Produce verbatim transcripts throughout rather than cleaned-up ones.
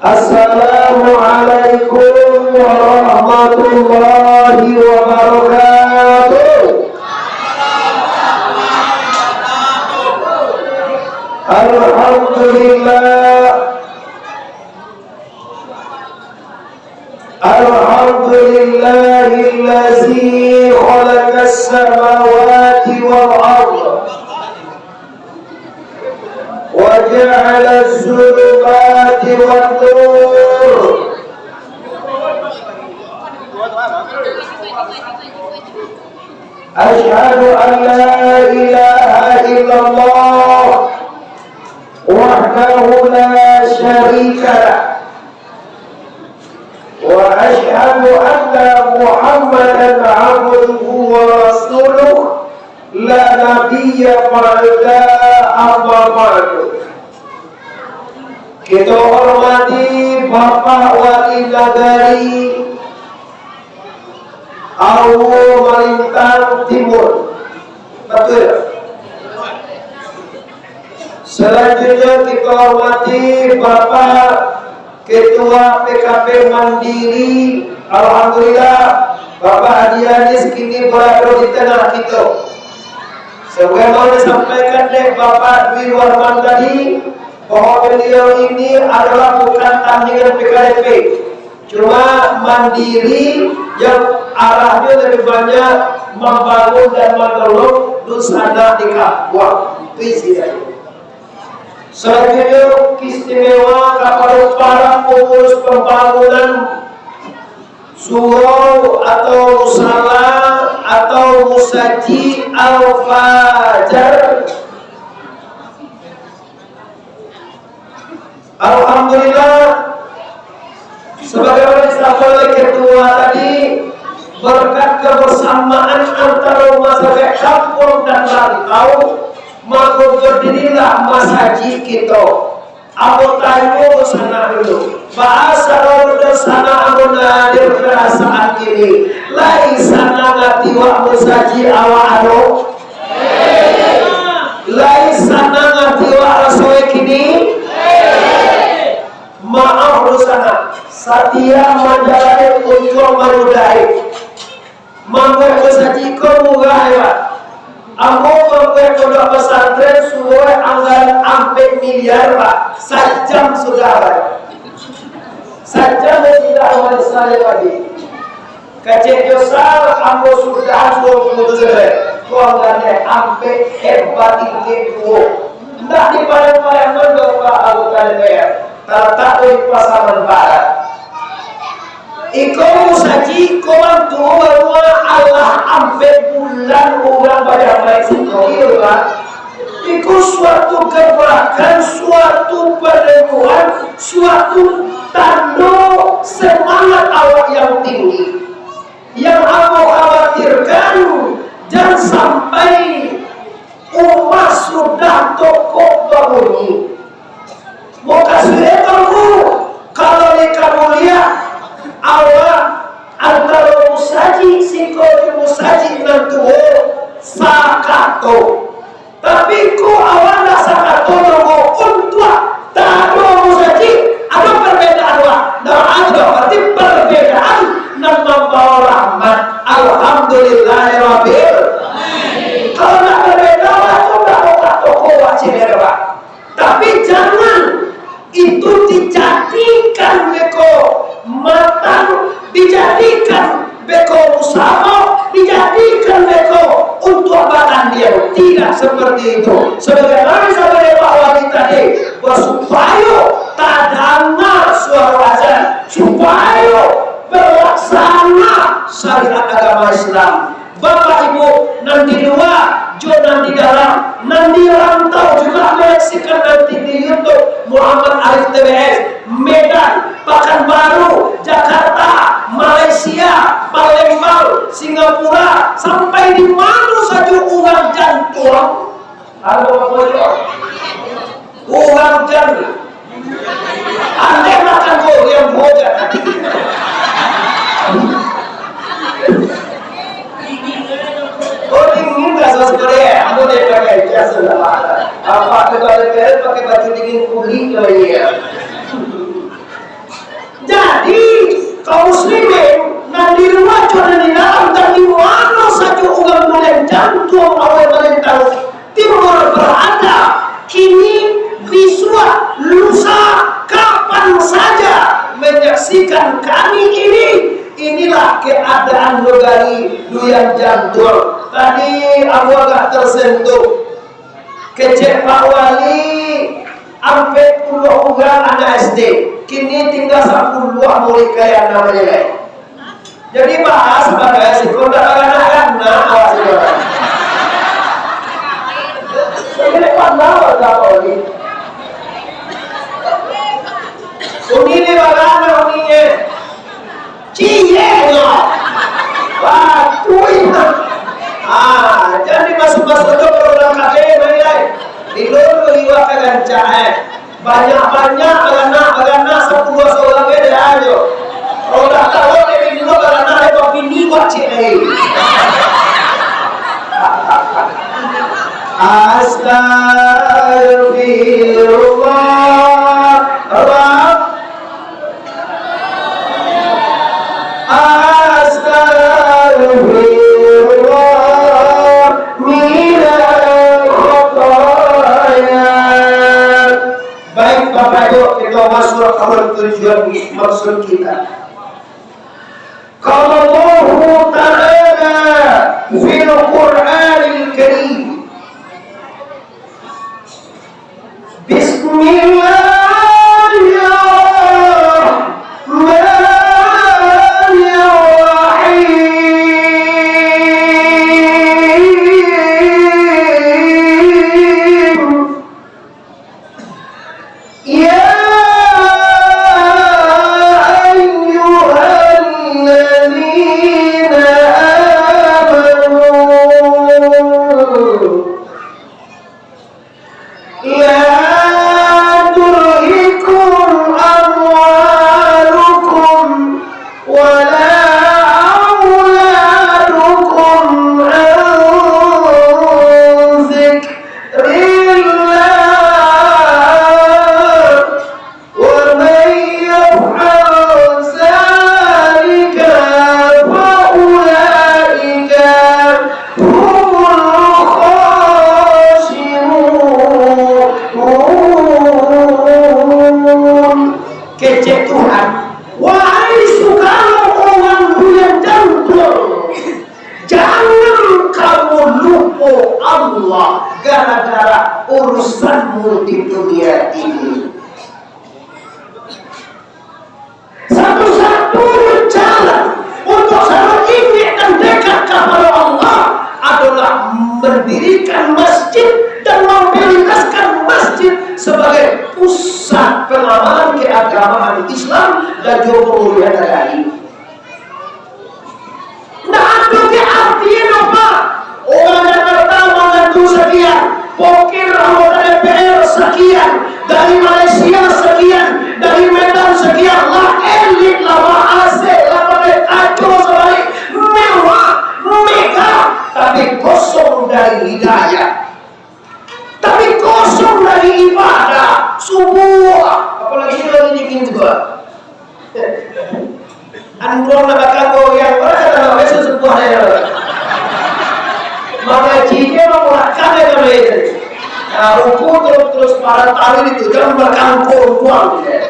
Assalamualaikum warahmatullahi wabarakatuh. Alhamdulillah. Alhamdulillahillazi khalaqas samawati wal ardh. وجعل الظلمات والنور. أشهد أن لا إله إلا الله وحده لا شريك له. وأشهد أن محمدا عبده ورسوله لا نبي بعده أما بعد. Kito hormati Bapak Wali Nagari Awo Malintang Timur. Batua? Salanjuiknyo, kito hormati Bapak Ketua P K P Mandiri. Alhamdulillah, Bapak Haji Anis kini barado di tangah kito. Sabagaimano disampaikan dek Bapak Dwi Warman tadi, bahwa beliau ini adalah bukan tandingan P K P, cuma mandiri, yang arahnyo lebih banyak mambangun dan manolong dunsanak di kampuang. Itu isi dari. Salanjuiknyo, istimewa kapado para pangurus pambangunan surau atau musala atau musajik Al-Fajar. Alhamdulillah, sabagaimano disampaikan oleh ketua tadi, berkat kebersamaan antaro masyarakat kampuang dan rantau, mako badirilah masajik kito. Ambo tanyo dunsanak dulu, baa saro dunsanak ambo nan hadir parasaan kini, lai sanang ati wak musajik awak anu? Lai sanang ati wak raso e kini? Maaf dunsanak, satiap manjalani untuak manudaik. Mambuek musajik ko murah, yo, Pak. Ambo mambuek pondok pesantren suwoi anggaran ampek miliar, Pak. Sajam sudah, Pak. Sajam sudah, Pak. Kecek dosa, ambo sudah suruh putus, Pak. Ko anggaran ampek hebat tinggi tuo. Ndak dipadang-padangkan, Bapak anggota D P R. Talatak di Pasaman Barat. Iko musajik ko bantuak baruah alah ampek bulan urang badamai siko, iyo, Pak. Iko suatu gebrakan, suatu panemuan, suatu tando semangat awak yang tinggi. Yang ambo khawatirkan, jan sampai umah sudah tokok babunyi. Mukasuik e tu, kalau di kamuliaan awak antaro musajik siko jo musajik nan tuo sakato. Tapi ko awak ndak sakato doh untuak tando musajik, ado parbedaan, wak. Nah, ado, berarti parbedaan nan mambawa rahmat. Alhamdulillahirabbil. Kalau ndak parbedaan, wak, tu ndak buka toko, wak, cik, ya, wak. Tapi jangan itu dijadikan beko matan, dijadikan beko usaha, dijadikan beko untuak batandiang. Tidak seperti itu. Sebagaimana sabda Pak Wali tadi, basupayo tadanga suaro azan, supayo balaksana syariat agama Islam. Bapak Ibu nan di lua, jo nan di dalam, nan di rantau juga manyaksikan nanti di YouTube Muhammad Arif T B S, Medan, Pakanbaru, Jakarta, Malaysia, Palembang, Singapura, sampai di mano sajo urang jantuang. Ado apo jo? Urang jan. Andai makan gorengan boga tadi. Oh, dingin ka sos Korea. Ambo dari pakai jas lah. Apa tu kalau kalian pakai baju dingin kulit kau ini ya? Jantuang. Tadi ambo agak tersentuh. Kecek Pak Wali, ampek puluah urang anak S D. Kini tingga sapuluah murid kalian namonyo lai. Jadi bahas bagai siko ndak baranak-ranak awak siko. Jadi pandau awak Pak Wali. Uni ni baranak uni e. Ciek nyo. Wah, kuih. Ah, jadi masuk-masuk tu kalau urang kafir, mai lai. Di lulu liwat ka gancak, eh. Banyak-banyak baranak, baranak sapuluah surang, eh, dah ajo. Kalau dah tahu, eh, bini lo baranak, eh, babini buat ciek, eh. Astagfirullah. Astagfirullah minal khataya. Baik, Bapak Ibu, kita masuk ke tujuan maksud kita. Qala Allahu Ta'ala fil Qur'anil Karim. Bismillahirrahmanirrahim. Ya ayyuhalladzina amanu. La tulhikum amwalukum wala auladukum an zikrillah. Wa man yaf'al dzalika fa ulaika humul khasirun. Kecek Tuhan, wahai sagalo urang buliah jantuang, jangan kamu lupo Allah gara-gara urusanmu di dunia ini. Satu-satunya jalan untuk selalu ingek dan dekat kepada Allah adalah mendirikan masjid dan memprioritaskan masjid sebagai pusat pengamalan keagamaan Islam dan juga pemulihan agama. Ndak ado ge artinyo, Pak. Urang Jakarta manantu sakian, pokir anggota D P R sakian, dari Malaysia sakian, dari Medan sakian, lah elit, lah ba-A C, lah pakai kaco sabalik, mewah, megah, tapi kosong dari hidayah. Tapi kosong dari ibadah, subuah, apalagi kalau dingin juga. Anduang nak bakal goyang, orang kata nak biasa subuah ya. Mangaji dia mengurangkan ya kami. Nah, ruku terus, terus para tawi itu, jangan berkangkung buang ya.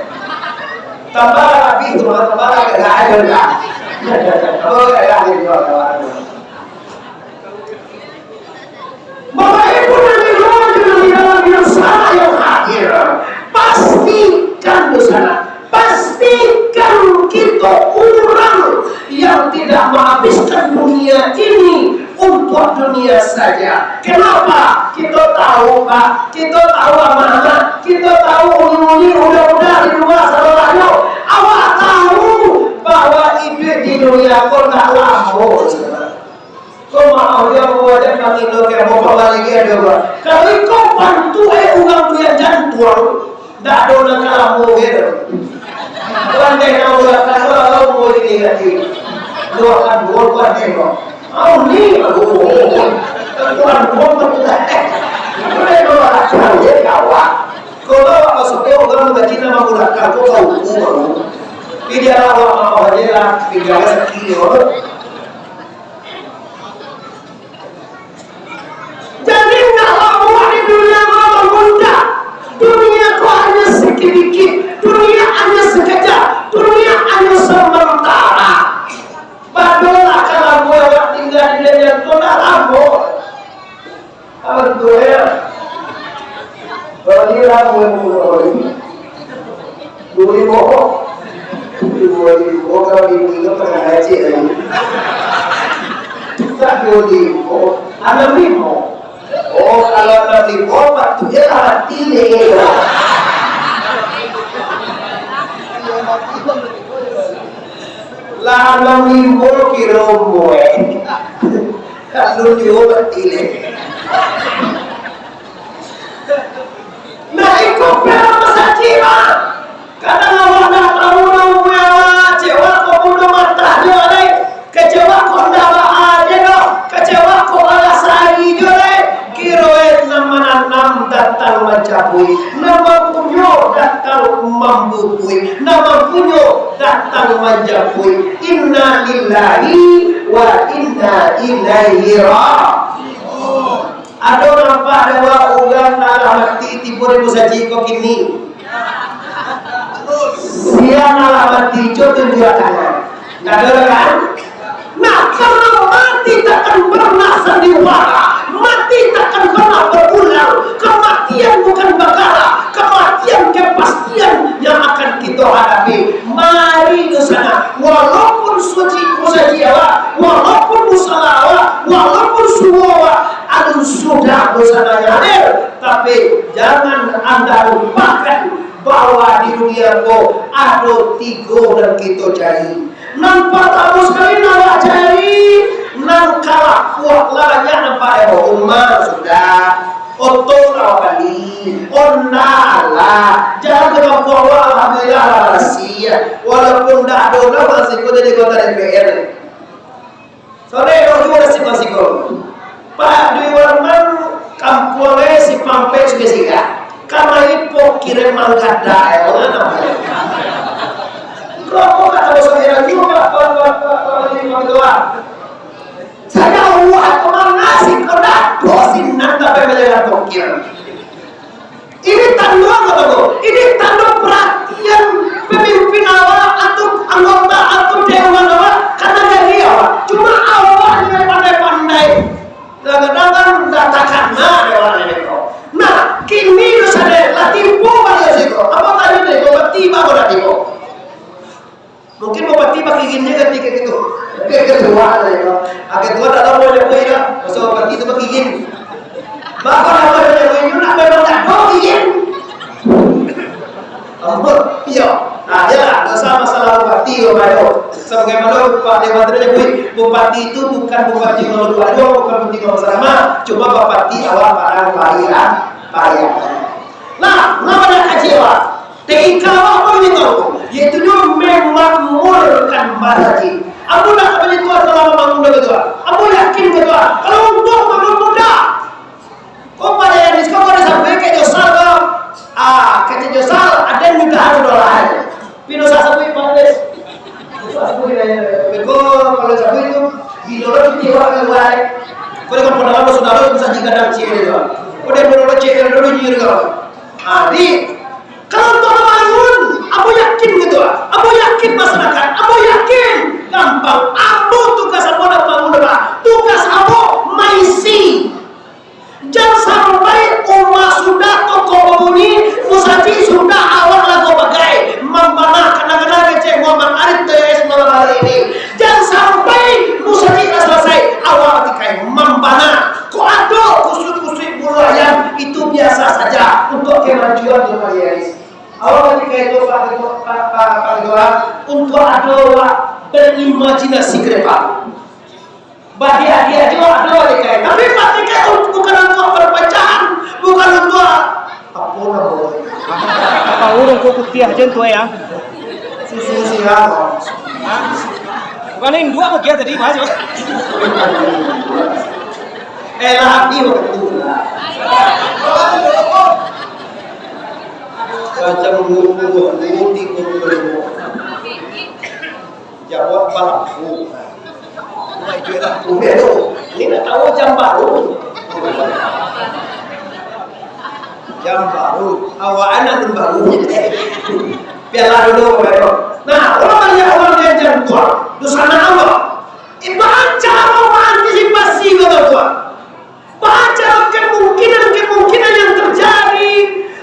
Tambah habis tu, tambah agak ada lah. Oh, ya, ya, ya, ya. Bapak Ibu dan Ibu yang salah yang hadir, pastikan di sana, pastikan kita orang yang tidak menghabiskan dunia ini untuk dunia saja. Kenapa? Kita tahu, Pak. Kita tahu anak-anak. Kita tahu uni-uni, uda-uda di luar sana. Awak tahu bahwa hidup di dunia ko tak lama. Ko maoh jo ambo, jan mangino ka ambo, pabaliak ado, Pak. Kalau iko bantuak e urang tu yang jantuang, ndak ado nan ka lamo ge tu. Pandai nak urang ka lamo ini nanti. Dua kan dua pandai kok. Au ni, aduh. Tuan dua pandai. Pandai dua kan dia kawan. Kalau awak masuk ke urang gaji nama budak kan, kau tahu, tahu. Jadi awak maoh aja lah, tinggal sakit. Jadi, ndak lamo di dunia ko bamudah. Dunia ko hanyo sakadikik, dunia hanyo sakajap, dunia hanyo samantara. Badolah ka lamo awak tingga di Tukang duo limo, anam limo. Oh, kalau anam limo, patutnyo lah mati dek. Lah anam limo kiro umua. Alun juo mati dek. Nah, iko pela masajik, Pak. Kadang awak ndak tahu namo awak, cewek ko bunuh matahnyo lai. Kecewa ko ndak baa je doh, kecewa ko alah sari jo lai. Kiro e nan mananam datang mancabuik, nan mampunyo datang mambubuik, nan mampunyo datang mancabuik. Inna lillahi wa inna ilaihi raji'un. Ado nampak dek awak urang nan lah mati tibo di musajik ko kini? Sia nan lah mati, cubo tunjuak tangan. Ndak ado kan? Nah, karena mati takkan pernah sandiwara, mati takkan pernah berulang. Kematian bukan perkara, kematian kepastian yang akan kita hadapi. Mari di sana, walaupun suci musajik awak, walaupun musala awak, walaupun subuah awak, alun sudah dosanyo hadir, tapi jangan anda lupakan bahwa di dunia ko ado tigo nan kito cari. Nan partamo sakali nan awak cari, nan kalakuak lah banyak nan pakai, rumah sudah, oto lah bali, onda lah, jalan ka kampuang awak alhamdulillah lah barasiah, walaupun ndak ado lah masih ko jadi anggota D P R. Sore dulu nasib masih ko. Pak Dwi Warman, kampuang e Simpang Ampek Sungai Siak. Kamari pokiran manggadai, orang apa? Rokok kata bahasa Medan juga, Pak, Pak, Pak, Pak, Pak, Pak, Pak, Pak. Saya uah kemana sih kau dah bosin nak sampai melihat pokir. Ini tando apo tu? Ini tando perhatian pemimpin awak atau anggota atau dewan awak, karena jadi awak. Cuma awak ni pandai-pandai. Kadang-kadang kan dah takana dewan ini tu. Nah, kini tu sadar lah tipu baliau situ. Apa tadi tu? Tipu, tipu, tipu. Mungkin bupati bakirin je ganti ka gitu. Ka ketua lah, yo. Ah, ketua tak tahu mau nyampai lah. Pasal bupati tu bakirin. Bapa nama dia nyampai tu nak memang tak tahu kirin. Ampun, iyo. Nah, ya lah, dosa masalah bupati, yo, bayo. Sebagaimana Pak Dewan tadi nyebut, bupati itu bukan bupati Maluku Aduang, bukan bupati Maluku Salama, cuma bupati awak Padang Pariaman, Pariaman. Nah, nama dia kaji awak? Teknik awak apa gitu? Yaitu nyo memakmurkan masajid. Ambo nak apa itu asal bangun dulu tu? Ambo yakin gitu. Kalau untuk belum mudah. Kau pada yang diskon kau dah sampai ke Josal kau. Ah, kecil Josal, ada yang minta harus dolar. Pino saya sampai Pak Des. Beko, kalau sabu itu, di lorong itu awak keluar. Kau dengan pendalam saudara itu saji kadang cik dia tu. Kau dia beroleh cik dia dulu nyir kau. Ah, di kalau kau bangun, aku yakin gitu. Aku yakin masyarakat, aku yakin gampang. Aku tugas aku nak bangun apa? Tugas aku maisi. Jan sampai umah sudah, toko babunyi, musajik sudah, awak lagu bagai, mambana, kadang-kadang kecek Muhammad Arif T S malam hari ini. Jan sampai musajik lah salasai, awak tikai mambana. Kok ado kusut-kusut bulu ayam, itu biasa saja untuk kemajuan di majelis. Awak tikai itu, Pak Ketua, Pak, Pak, Pak Ketua, untuk ado awak berimajinasi ke depan. Bahadiah-hadiah juo ado di kai. Tapi pakai bukan untuk perpecahan, bukan untuk apa namo. Apa urang kok putiah je tu ya? Susu siang. Paling dua kok dia tadi, Mas. Eh, lagi waktu lah. Macam guru-guru, guru di guru-guru. Jawab balampu. Udah tu. Ini nak tahu jam baru. Jam baru. Awak anak pun baru. Biarlah dulu, Bapak Ibu. Nah, orang banyak orang diajar Tuhan. Dosa anak Allah. Ibarat cara mengantisipasi kata Tuhan. Baca kemungkinan-kemungkinan yang terjadi,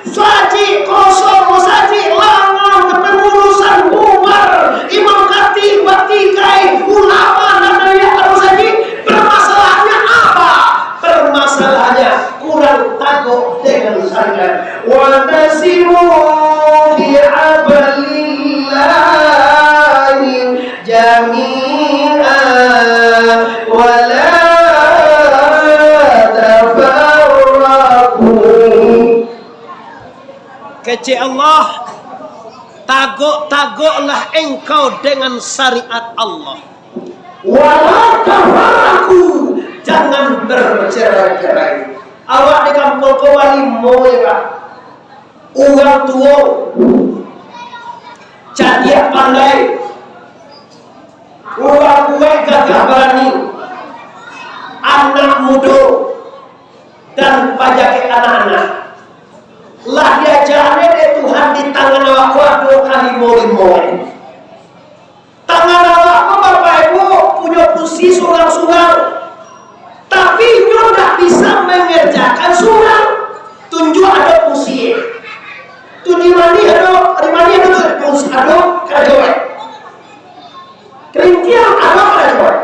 musajik kosong, musajik langang, kepengurusan bubar, imam katik batikai, Cek Allah, tagok-tagoklah engkau dengan syariat Allah. Wala tafarraqu, jangan bercerai-cerai. Awak di kampuang ko balimo je, Pak. Urang tuo, cadiak pandai, urang kuaik gagah barani, anak mudo, dan pajakek anak-anak. Lah diajakan dek Tuhan di tangan awak ko ado kalimo-limo. Tangan awak ko, Bapak Ibu, punyo pusi surang-surang. Tapi inyo ndak bisa mangerjakan surang. Tunjuak ado pusi. Tu di mani ado, di mani ado tu pusi, ado karajo, eh. Karintiang ado karajo, eh.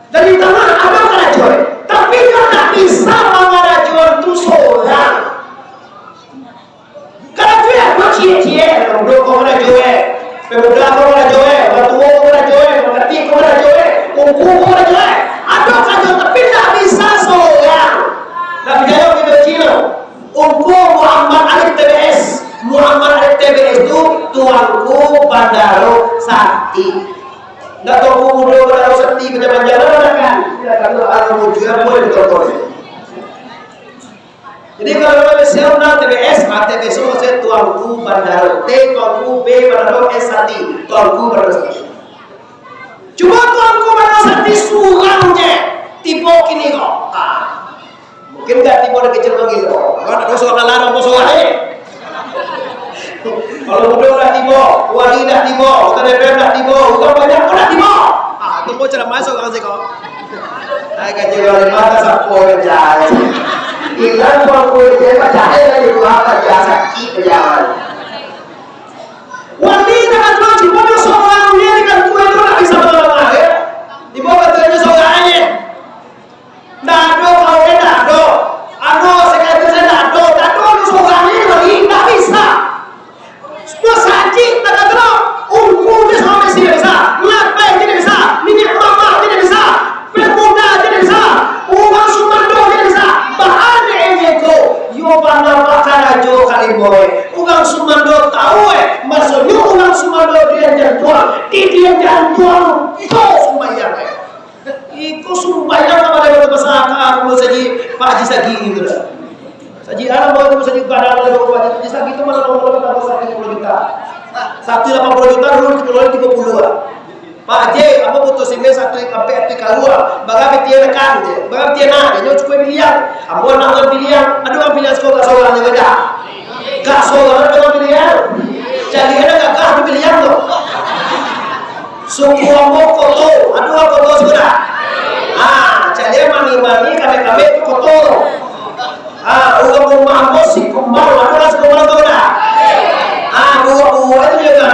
Dari tangan ado karajo, eh. Tapi inyo ndak bisa mangarajoan tu surang. Karajo, eh, buek ciek-ciek, buek ko karajo, eh. Pemuda ko karajo, eh, urang tuo ko karajo, eh, urang katik ko karajo, eh, ungku ko karajo, eh. Ado karajo, tapi ndak bisa surang. Ndak picayo kito Cino. Ungku Muhammad Arif T B S. Muhammad Arif T B S tu Tuanku Bandaro Sakti. Ndak Tuanku Mudo Bandaro Sakti, panjang-panjang lah kan. Ndak, kalau anu muncul, boleh ditonton. Jadi, kalau urang Malaysia undang T B S, ah, T B S tu maksudnyo Tuanku Bandaro, T Tuanku, B Bandaro, S Sakti, Tuanku Bandaro Sakti. Cuma Tuanku Bandaro Sakti surang je tibo kini ko. Ah. Mungkin ndak tibo dari kecil manggil ko. Kalau ndak doso, kalau larang, boso lah, eh. Kalau mudo ndak tibo, wali ndak tibo, anggota D P R ndak tibo, urang banyak pun ndak tibo. Ah, tu pun ceramah surang siko. Ai, kaji wali mata sapo nan jahil. Ilang pangkulit dia mah jahil lagi, dua apa dia sakit jahil. Wali nak tuan cuma surang dia dengan tuan tu nak bisa bawa ya. Di bawah tuan tu surang aja. Ndak ado, kawin ndak ado. Anu, sakali tu ndak ado. Ndak ado, anu surang ni lagi, ndak bisa. Masajik tak ado, ungku je sampai sini bisa. Ngapai je bisa. Niniak mamak je bisa. Pemuda je bisa. Urang sumando je bisa. Baa dek inyo ko? Yo bana bakarajo kalimo, eh. Urang sumando tahu, eh. Maksudnyo urang sumando dian jantuang. Di dian jantuang tu sumbayang, eh. Iko sumbayang ka balai batu pasaka, Pak Haji Sagi gitu lah. Haji Alam bawa tu Haji Gadang, Pak Haji Sagi tu malah nomor pertama satu puluh juta. Satu lapan puluh juta, dulu tiga puluh, tiga puluh lah. Pak Haji, ambo butuh simen satu ampek ati kalua, bara pitih nak kan je, bara pitih nak, inyo cukuik pilihan. Ambo nak urang pilihan, ado urang pilihan sekolah sorang je dah. Gak sorang ado urang pilihan. Jadi ado gagah tu pilihan tu. Suku ambo Koto, ado urang Koto suku dah. Ah, jadi mani-mani, kami-kami tu Koto tu. Ah, urang rumah ambo Sikumbang, ado urang Sikumbang tu dah. Ah, buah-buah tu juga.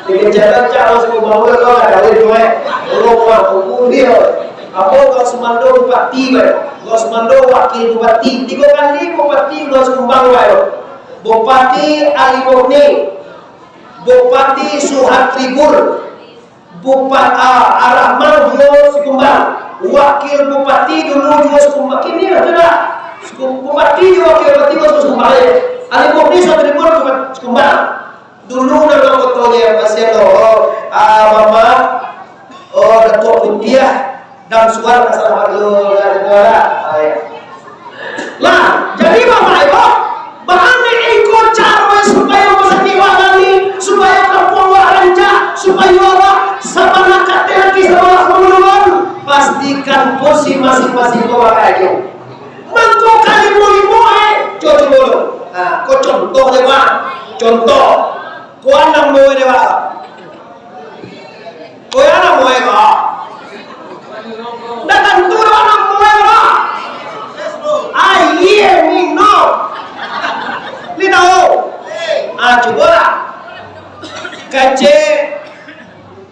Dikejar-kejar urang Sikumbang tu, kau dah tahu tu, eh. Urang rumah tu, dia. Ambo urang sumando bupati, bae. Urang sumando wakil bupati. Tigo kali bupati urang Sikumbang, bae. Bupati Ali Mukhni, Bupati Suhan Tribun, Bupa-, ah, Ar-Rahman Rio Sikumbang. Wakil bupati dulu juo Sikumbang. Kini lah tu dah. Sikum-, bupati juo wakil bupati juo Sikumbang, eh. Ali Mukhni Suhan Tribun Sikumbang. Dulu nan anggotonyo masih ado, oh, ah, Mamak, oh, Datuak Putiah, Dam Suar, ndak salah dulu, ndak ado lah. Ah, ya. Lah, jadi Bapak Ibu, baa iko caro supayo masakik wak lali, supayo kampuang wak rancak, supayo awak sabana kateh laki sabana ulun, pastikan porsi masing-masing ko bakarajo. Mangko kalimo-limo, eh, cubo dulu. Nah, ko contoh je, Pak. Contoh. Ko anam bawa dewasa. Ko anam bawa, Pak. Ndak tantu doh anam bawa, Pak. Aia minum. Ni tahu. Ah, cubolah. Kacik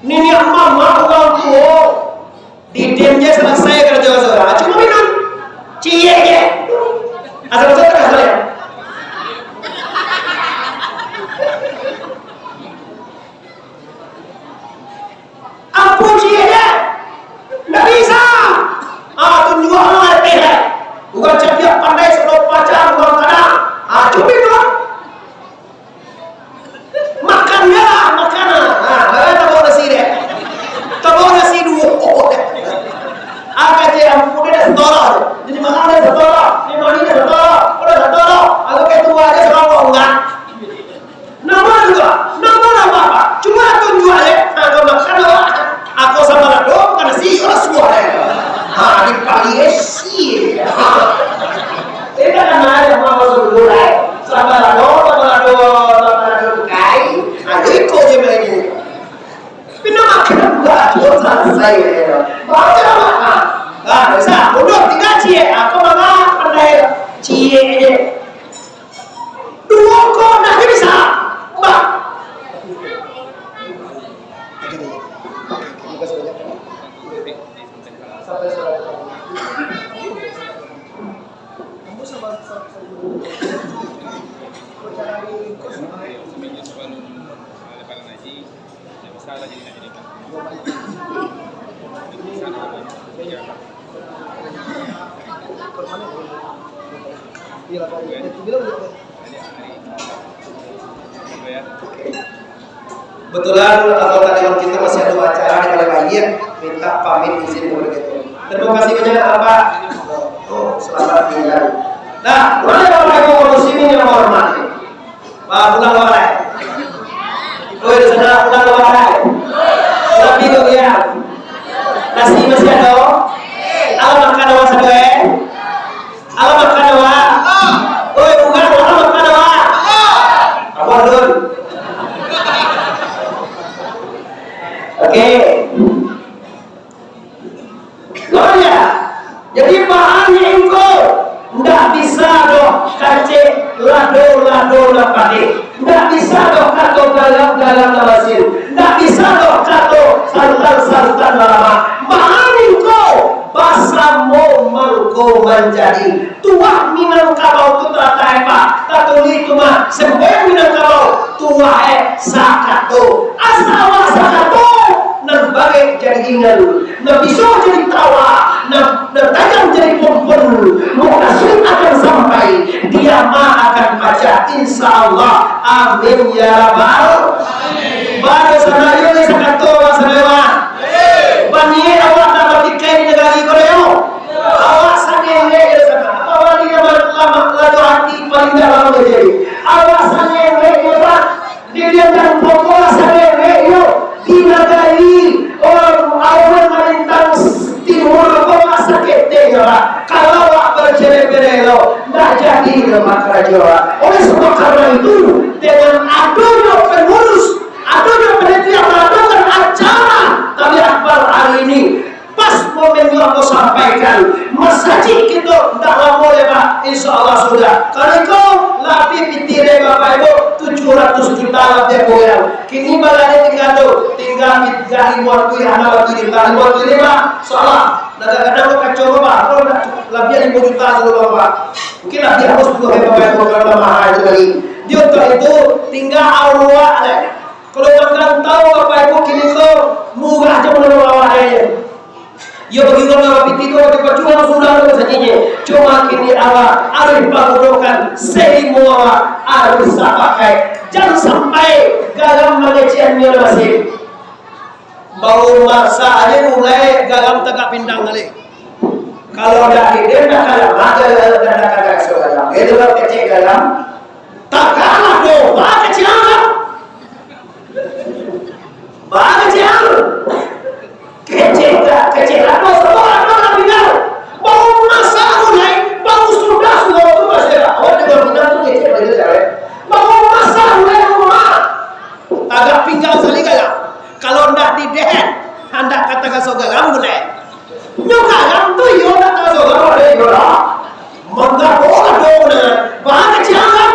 niniak mamak urang tuo. Didin je salasai karajo surang. Cuma minum. Ciek je. Asal-asal tengah baliak. Ampun ciek je. Ndak bisa. Ah, tunjuak lah artis, eh. Urang cadiak pandai, sado paja, urang kadang. Kebetulan anggota dewan kita masih ada acara di Balai Baiak, minta pamit izin kepada kita. Terima kasih banyak, Bapak. Oh, selamat tinggal. Nah, mana Bapak Ibu kaum muslimin yang hormat? Wah, pulang wahai. Oi, saudara, pulang wahai. Tapi tu dia. Nasi masih ada? Alah makan awak satu, eh? Alah makan awak? Oi, bukan, alah makan awak? Apa, Dun? Oke. Loh, ya. Jadi, bahan yang engkau ndak bisa doh kacek lado-lado nan padeh. Ndak bisa doh kato galam-galam nan masin. Ndak bisa doh kato santan-santan nan lamak. Bahan engkau basamo mangko manjadi. Tuah Minangkabau tu taratai, Pak. Tatulih tu mah, sembahyang Minangkabau, tuah, eh, sakato. Asa awak sakato, nan barek jadi ingan, nan biso jadi tawa, nan, nan tajam jadi pompon. Mukasuik akan sampai, diama akan pacah, insya Allah. Amin ya rabbal. Baru sana yo, sakato awak sana, Pak. Baniaik awak nak batikai di nagari ko yo. Awak sangelek je sana. Apa wali yang lama, laju hati paling dalam je. Awak sangelek je, Pak. Di liang pokok sangelek je. Di nagari, orang, orang malintang timur ko awak sakete je, Pak. Kalau awak bercerai-berai lo, ndak jadi lo, Pak, karajo, Pak. Oleh sebab karena itu, dengan adonyo pengurus, adonyo panitia, adonyo acara Tabligh Akbar hari ini, pas momen yang ambo sampaikan, masajik kito ndak lamo lai, Pak, insya Allah sudah. Kalau iko labiah pitih dari Bapak Ibu, tujuh ratus juta labiah kurang. Kini balanya tinggal tu, tinggal tiga ribu tu, ya, anak batu juta, lima tu lima. Salah, kadang-kadang ko kacau, Pak, ko ndak labiah lima juta tu, Pak. Mungkin labiah harus dua ribu, Bapak Ibu, kalau mahal itu lagi. Dia untuk itu, tinggal awak lai. Kalau makan tahu, Bapak Ibu, kini ko murah je menurut awak, eh. Yo, bagi urang awak pitih tu, awak pacuang sudah tu sakinyo. Cuma kini awak harus pagunokan seilmu awak, harus sapakai. Jan sampai garam mangecek nyo masih. Baru masak aja mulai garam tagak pindang tadi. Kalau dah di dia dah kalah, maka dah dah dah dah sudah. Itu lah kecek garam. Tagaklah doh, bakecek garam. Bakecek garam. Kecek tak, kecek apa, semua apa nak bilang. Baru masak mulai, baru sudah, sudah tu masih ada. Awak dengar bilang tu kecek balik dah, eh. Baru masak mulai rumah. Tagak pinggang saligala. Kalau ndak didehen, handak kata kaso garam gulai. Nyo garam tu iyo ndak kaso garam, eh, iyo lah. Manggapo ado gulai? Bakecek garam.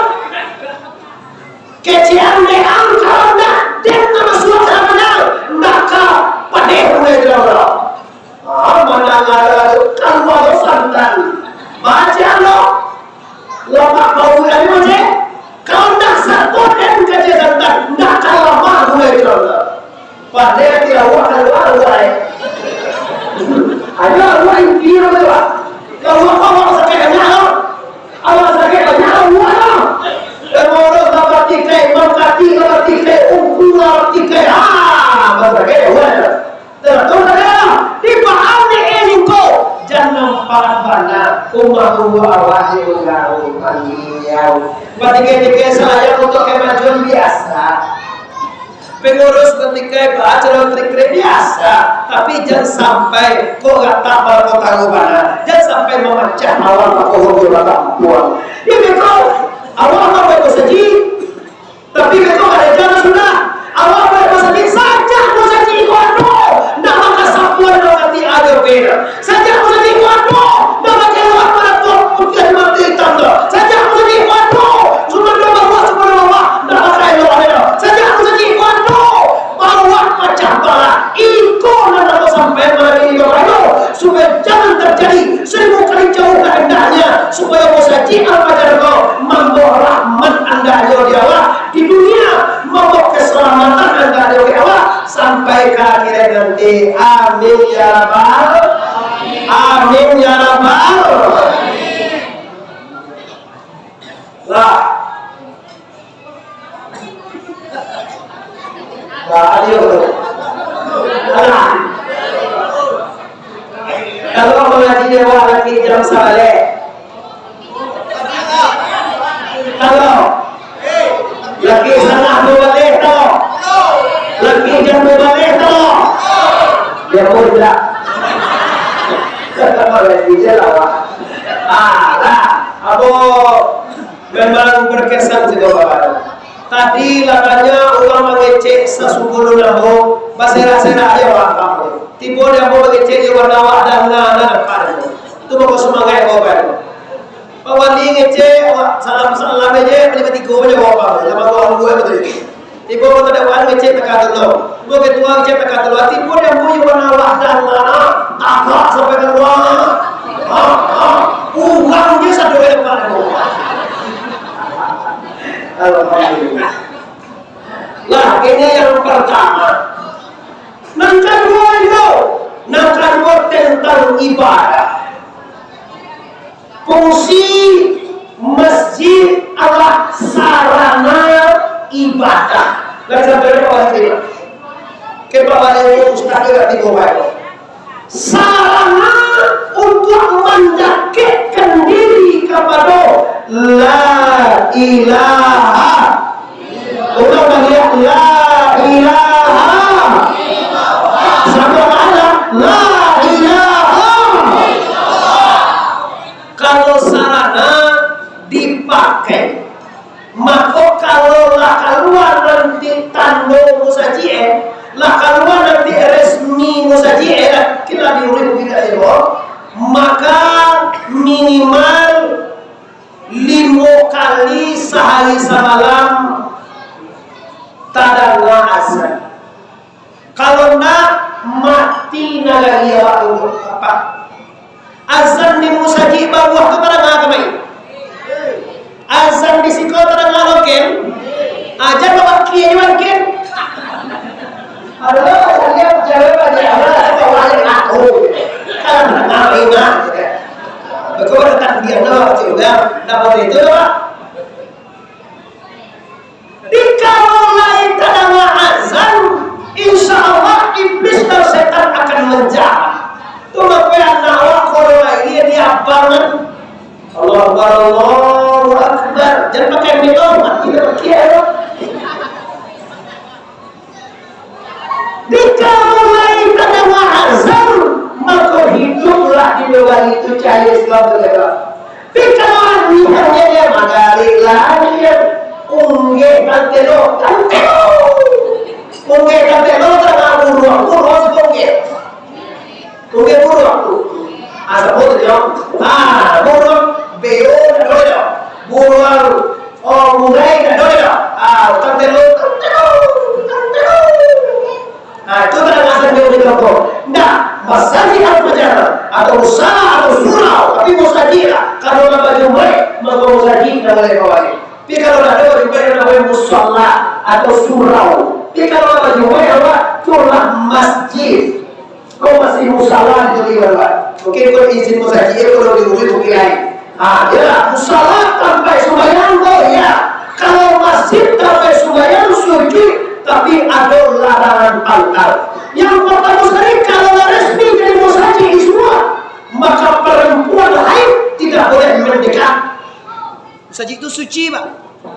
Kecek garam deh, ang, kalau ndak, den nama suak sama ndak, ndak ka padeh gulai tu lah. Ah, mandanga tu, kalua lo santan. Baca lo. Lamak bau tadi macam. Kalau ndak sato den kaji santan, ndak ka lamak gulai tu lo. Pandai hati awak kalua, kalua, eh. Ayo, awak inti lo tu, Pak. Kalau awak, awak sakit banyak lo. Awak sakit banyak lo, awak lo. Pengurus lah batikai, mangkati lah batikai, ungku lah batikai. Ah, mangkati awak lo. Tentu saja, di paham di ilingko, jan nampak bana, umah-umah awak di unggang pandiau. Batikai-tikai salayang untuk kemajuan biasa. Pengurus batikai baacara trik-trik biasa, tapi jan sampai kok ratak balapau taruh bana, jan sampai mamacah awak bakohong jo batampuang. Di beko, awak mambuek musajik, tapi beko kada jalan sudah. Awak buek musajik, sajak musajik iko ado, ndak mangkasapuan nang mati ado beda. Sajak musajik iko ado, ndak mangkaluar pada tuang putiah mati itam tu. Sajak musajik iko ado, sumando baruah, sumando bawah, ndak mangkaluar ado. Sajak musajik iko ado, baruah pacah balah. Iko nan ambo sampaikan malam ini, Bapak Ibu, supaya jangan terjadi, seribu kali jauh kahendaknya, supaya musajik Al-Fajar ko mambawa rahmat andaknyo di Amin ya rabbal. Amin ya rabbal. Lah. Lah, ayo. Alah. Kalau mangaji di awak lagi jam sabaleh. Kalau lagi satangah duo baleh, kalau lagi jam duo baleh, kalau dia pun tidak. Kalau lagi je lah, Pak. Ah, lah. Apo memang berkesan sih, Bapak. Tadi lah banyak urang mangecek sasungguahnyo namo, baserak-serak aja urang kampung. Tibo di ambo mangecek di warna awak danga nan dapat. Tu mako sumangaik ko kan. Pak Wali ngecek, awak salam-salam aja, paling katigo aja bawa apa. Lama bawa dua betul. Tibo kota dakwaan ngecek takah tu. Tibo ketua ngecek takah tu. Tibo di ambo di warna awak danga, tagak sampai ka luar. Ha, ha. Urang je satu yang dapat. Alhamdulillah. Lah, ini yang pertama. Nan kaduo itu, nan kaduo tentang ibadah. Fungsi masjid adalah sarana ibadah. Lah, sampai Pak Wali terima. Ke Pak Wali, Ustaz juga tiga orang. Sarana untuk mendekatkan diri kepada La ilaha. Ulang balik, La ilaha. Sama ada, La ilaha. Kalau sarana dipakai, mako, kalau lah kalua nanti tando musajik, eh, lah kalua nanti resmi musajik, eh, lah, kira diurus tidak, eh, boh, maka minimal limo kali sahari samalam tadanga azan. Kalau ndak, mati nagari awak tu, Pak. Azan di musajik bawah tu tadanga ka main. Azan di siko tadanga lo, Ken. Azan bawah kie juo, Ken. Aduh, azan dia jalan banyak, azan bawah yang aku. Kalau tadanga, ingat. Betul, datang dia, no, juga. Dapat itu, Pak. Dikalo lai tadanga azan, insya Allah iblis dan setan akan manjara. Tu mako anak awak kalau lai dia diabangan. Allahu Akbar, Allahu Akbar. Jangan pakai mikro, mati dah pakai lo. Dikalo lai tadanga azan, mako hiduplah di luar itu cahaya Islam tu, ya. Tapi kalau anihannya dia magarik lah, dia unggeh tantelo, tantelo. Unggeh tantelo, tadanga buruang, buruang si unggeh. Unggeh buruang tu. Ah, sabut tu, Jong. Ah, buruang beo dak ado, Jong. Buruang, oh, murai dak ado, Jong. Ah, tantelo, tantelo, tantelo. Nah, itu tadanga azan di kampung. Ndak, masajik atau musala, atau surau, tapi musajik lah. Kalau lah bajumaik, mako musajik nan lai kawai. Tapi kalau ndak ado bajumaik, nan lai musala atau surau. Tapi kalau lah bajumaik, apa? Tu lah masjid. Kau masih musala di tu, Pak. Mungkin kau izin musajik, kau lah di rumah, mungkin lain. Ah, ya, musala tampek sumbayang tu, ya. Kalau masjid tampek sumbayang, suci, tapi ado larangan pangkal. Yang pertama sekali, kalau lah resmi jadi musajik di surau, maka perempuan haid tidak boleh mendekat. Musajik tu suci, Pak.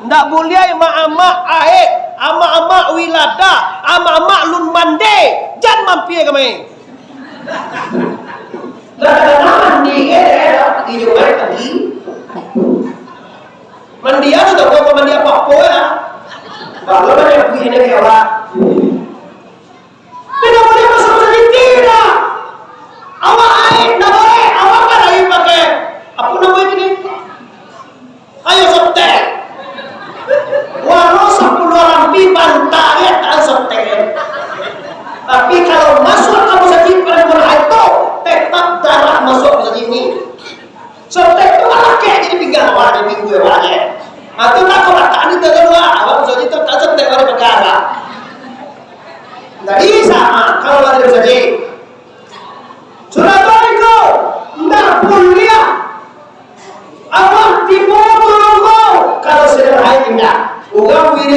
Ndak buliah amak-amak haid, amak-amak wiladah, amak-amak lun mande, jan mampia ka main. Lah, kadang mandi, eh, eh, tidur baik pagi. Mandi anu tak apa, mandi apa-apa ya. Kalau banyak duit ini kayak awak. Tidak boleh masuk masjid, tidak. Awak air, tidak boleh. Awak kan air pakai, apa nama itu ni? Ayo sotek. Walau sapuluh lampi bantah ya, tak sotek. Tapi kalau masuk ke masjid pada mulai itu, tetap darah masuk masjid ini. Sotek tu malah kayak jadi pinggang awak, jadi pinggul awak je. Ah, tu lah kau makan itu tu lah. Awak masjid tu tak sotek, awak pakai lah.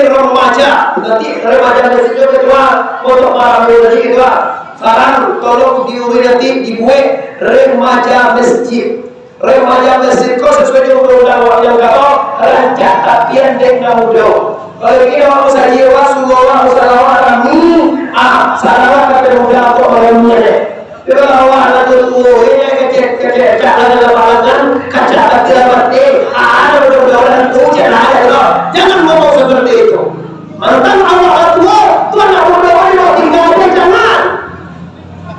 remaja, nanti remaja masjid tu ketua, untuk malam minggu nanti ketua. Saran, tolong diurus nanti dibuat remaja masjid. Remaja masjid ko sasuai jo undang-undang awak nan kato, rancak tapian dek nan mudo. Kalau ingin awak musajik, awak suruah awak musalawa rami, ah, salawat ka pemuda untuk marami deh. Kalau awak anak tu tuo, eh, kecek, kecek, kecek, kacak lah dalam palangan, kacak lah dalam hati, ah, ada mudah-mudahan tu, cek lah, ya Allah. Jangan ngomong seperti itu. Mantang awak lah tuo, tu anak mudo, eh, mau tinggal, eh, jangan.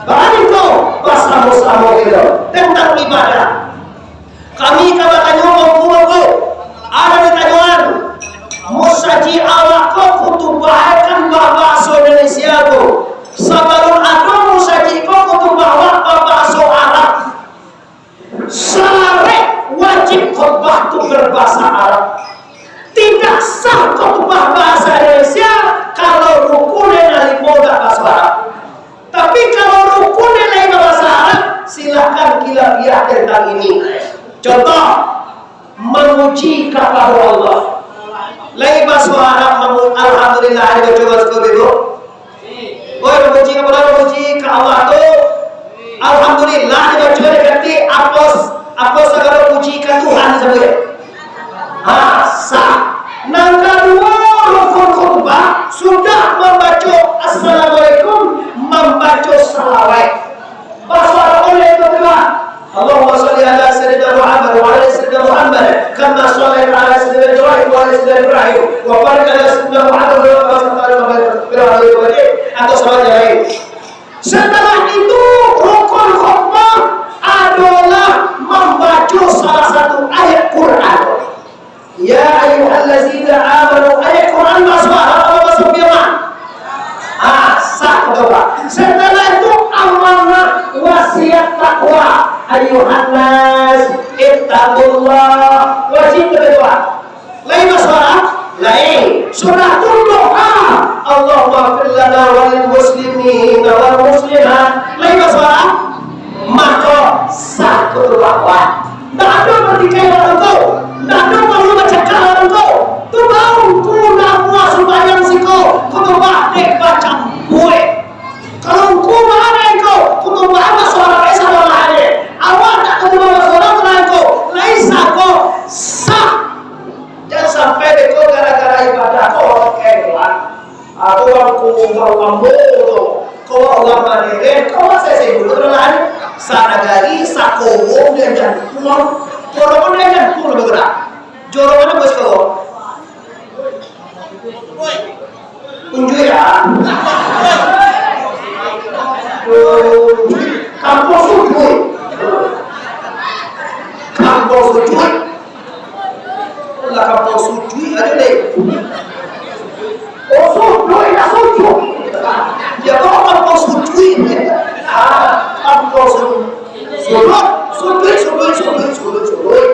Barani tu, basamo-samo gitu, tentang ibadah. Kami ka batanyo mangko-mangko, ado ditanyoan, musajik awak ko khutubah kan babaso Indonesia tu. Sabalun ado musajik ko khutubah awak babaso Arab, syarat wajib khutbah tu berbahasa Arab. Tidak sah khutbah bahasa Indonesia kalau rukun nan limo dak baso Arab. Tapi kalau rukun nan lain babahasa Arab, silahkan khilafiah tentang ini. Contoh, memuji kapado Allah. Lain baso Arab mamu-, alhamdulillah, dibaco baso Arab, Bu. Oi, memuji kapado Allah, memuji ka Allah tu, alhamdulillah, dibaco, diganti, apos, apos sagalo puji ka Tuhan sabuik. Ha, sah. Nan kaduo, rukun khutbah, sudah mambaco Assalamualaikum, mambaco salawat. Baso Arab buliah tu, Pak? Allahumma shalli ala sayyidina Muhammad wa ala sayyidina Muhammad, kama shallaita ala sayyidina Ibrahim wa ala sayyidina Ibrahim, wa barik ala sayyidina Muhammad wa ala sayyidina Muhammad, atau salawat yang lain. Setelah itu, rukun khutbah adalah mambaco salah satu ayat Quran. Ya ayyuhallazina amanu, ayat Quran baso Arab atau baso Piaman? Ah, sah, coba. Setelah itu, amanah, wasiat, takwa. Ayyuhannas, ittaqullah. Wajib berdoa. Lain baso Arab? Lain. Sudah tu doa, Allahumma fir lana walil muslimina wal muslimat. Lain baso Arab? Mako, sah khutbah awak. Ndak ado bertikai dalam tu. Ndak ado paralu bacakak dalam tu. Tu baru tu ndak puas sumbayang siko, khutbah dek bacampuik. Kalau ngku marah dek ngku, khutbah baso Arab, eh, salah dek. Awak tak khutbah baso Arab, marah ngku. Lain sah ko, sah. Jan sampai beko gara-gara ibadah ko, eh, Tuhan. Atau urang kumpul ambo tu, kalau urang maderen, kalau saya sendiri tu lah, sanagari, sakowong, dia jantung, kalau pun dia jantung lebih gerak. Jorong mana bos kau? Unjuk ya. Kampung Sujuik. Kampung Sujuik. Lah kampung Sujuik aja deh. Oh, Sujuik, lah Sujuik. Ya, kok kampung Sujuik? Ah, kampung Sujuik. Sujuik, Sujuik, Sujuik, Sujuik, Sujuik.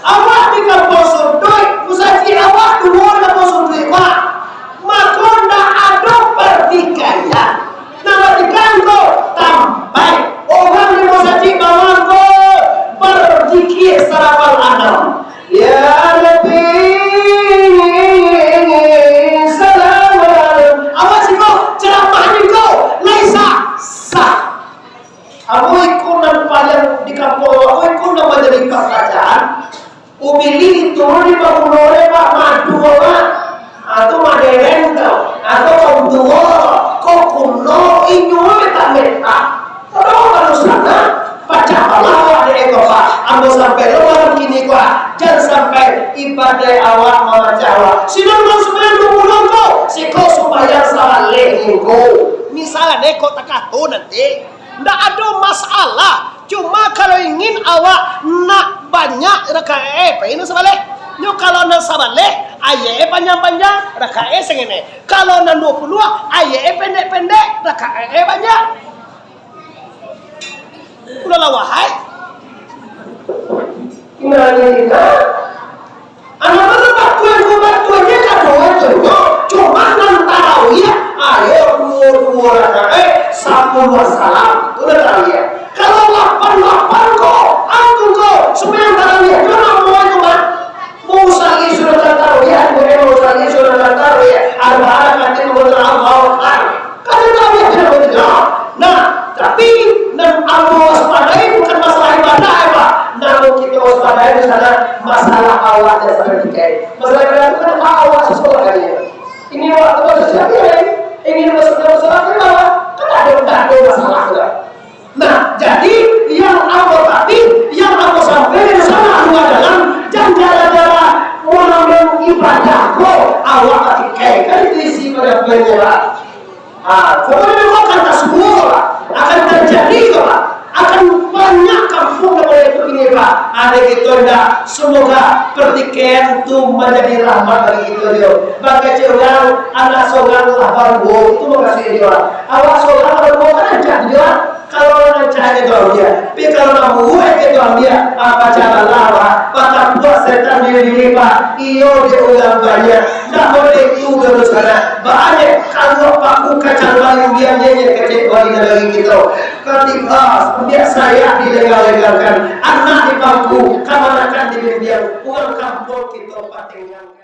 Awak di kampung Sujuik, musajik awak duo di kampung Sujuik, Pak. Mako, ndak ado partikaian. Nan partikaian ko, tampek. Urang di musajik bawah ko, barzikir sarafal anam. Ya Rabbi, salam. Awak siko, ceramah ni ko, lain sah. Sah. Ambo iko nan paliang di kampung, ambo iko nan manjadi pakarajaan. Ubili turun di bangunan, Pak, madu, Pak. Atau maderen tu, atau kaum tuo, kok kuno, inyo mintak-mintak. Kalau manusia, pacah balah awak dek eko, Pak. Ambo sampai lo malam kini, Pak. Jan sampai ibadah awak mamacah awak. Sinan urang sumbayang duo puluah ko, siko sumbayang sabaleh ko. Misalnyo kok takato nanti. Ndak ado masalah. Cuma kalau ingin awak nak banyak rakaat, eh, pai nan sabaleh. Nyo kalau nan sabaleh, ayat panjang-panjang, rakaat sangene. Kalau nan duo puluah, ayat pendek-pendek, rakaat banyak. Ulah lah, wahai. Nah, ini kita Anak tu batuan, batuannyo kaduo tu, cuma nan tarawih, ayo duo-duo rakaat, sapuluah salam, tu lah tarawih. Kalau lapan-lapan ko, aku ko, sumbayang tarawih, cuma mau itu, Mak. Mau usah sudah tarawih, Awak batikai, kan itu isi pada penyerah. Ha, kalau memang akan tasuo lah, akan terjadi lah, akan banyak kampung daripada itu kini, Pak. Ada kita ndak, semoga pertikaian tu menjadi rahmat bagi kita jo. Bagi cewek urang, anak sorang lah baruo, itu makasih jo. Awak sorang baruo kan rancak jo. Kalau rancak itu ambiak, tapi kalau mambuek itu ambiak, apa cara lah, Pak? Patang buah setan di diri, Pak. Iyo, di urang banyak. Ndak boleh itu, dosa. Banyak kalau paku kacang baling, biar nyenyek kecek balik dari kita. Ketika ambiak sayak dilenggang-lenggangkan, anak dipangku, kamanakan dibimbiang, urang kampung kita patengan.